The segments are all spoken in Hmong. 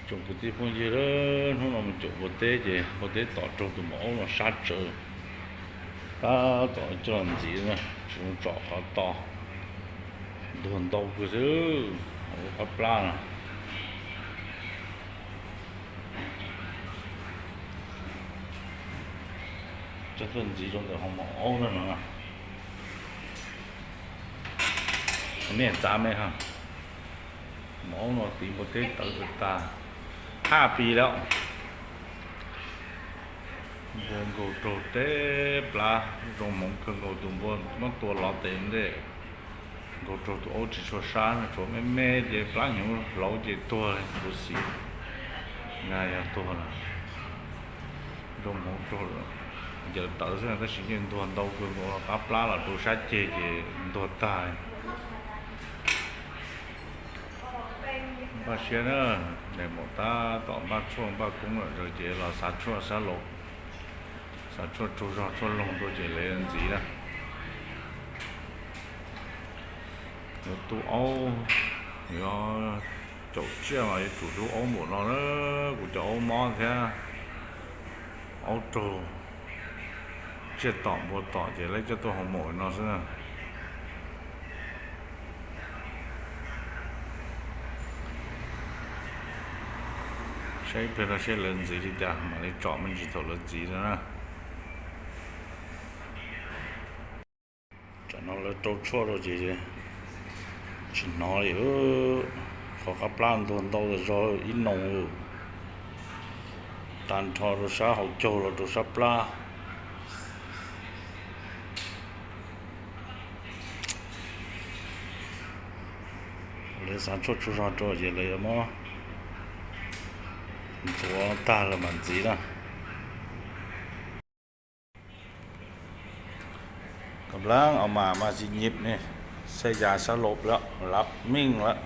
Tsoom kwv tij phooj ywg, hnub no mus caum npua teb ces npua teb tom raug tus maum aub no sab tsawv, tab tom coj los ntxiv na, tsis zoo tsom qhov to, ntuag ntau kawg xwb, hauv lub qab plab no. Coj tuaj ntxiv rau ntawm hauv maum aub no no. Nej txav me ha, maum aub no tiv npua teb tawv tag tag, hab pis lawm. Npua nkaug raug teb plab, zoo hmoov kawg nkaus tus npua muab tua lov tes ntej. Nkaug raug tus aub tsis tshua sab, tshuav me me ces plab hnyuv hlauv ces tuag li, kuv xim na yog tuag lawm. Zoo hmoov raug, ncaws tawv xwb tab sis yeej ntuag ntau kawg nkaus, qab plab los rau sab ceg ces ntuag tag. Npaj siab na, nws mus tab tom npaj tshuaj npaj koob lawm ces los xav tshuaj sab laug, xav tshuaj tsaug zog tshuaj loog rau ces lawv ntxiv na. Yuav tu aub, yuav caum tsiaj mas yuav tsum hlub aub npaum no na, kuv cov aub mob thiab aub raug tsiaj tom npua tom ces lawv coj tuaj hauv maum no xwb na. Saib ib pliag no saib lawv ntxiv li cas mam li tsom me ntsis thaum lawv ntxiv no na. Tam no lawv rau tshuaj rau ces tsis hnov li, qhov qab plab ntuag ntau zog ib noo, tag nrho rau sab hauv caug los rau sab plab. Lawv xav tshuaj tsaug zog rau ces lawv yuav muab ntxuav tag lawm mam ntxiv na. Kab laab a mas mas tsis nyim ne, xej ya sab laug lawm, lab meej lawm.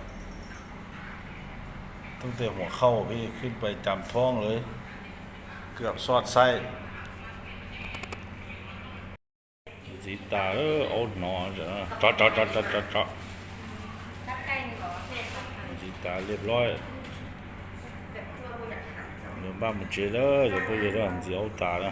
Thoob tej huam khauj peb khwb pais cam thoob lawm, kwv soj xaib. Ntxiv tas, aub hnov, tso tso tso tso tso tso. Ntxiv tas liab loj, yuav npaj mus tsev lawm, yog phooj ywg, ntxiv aub tas na.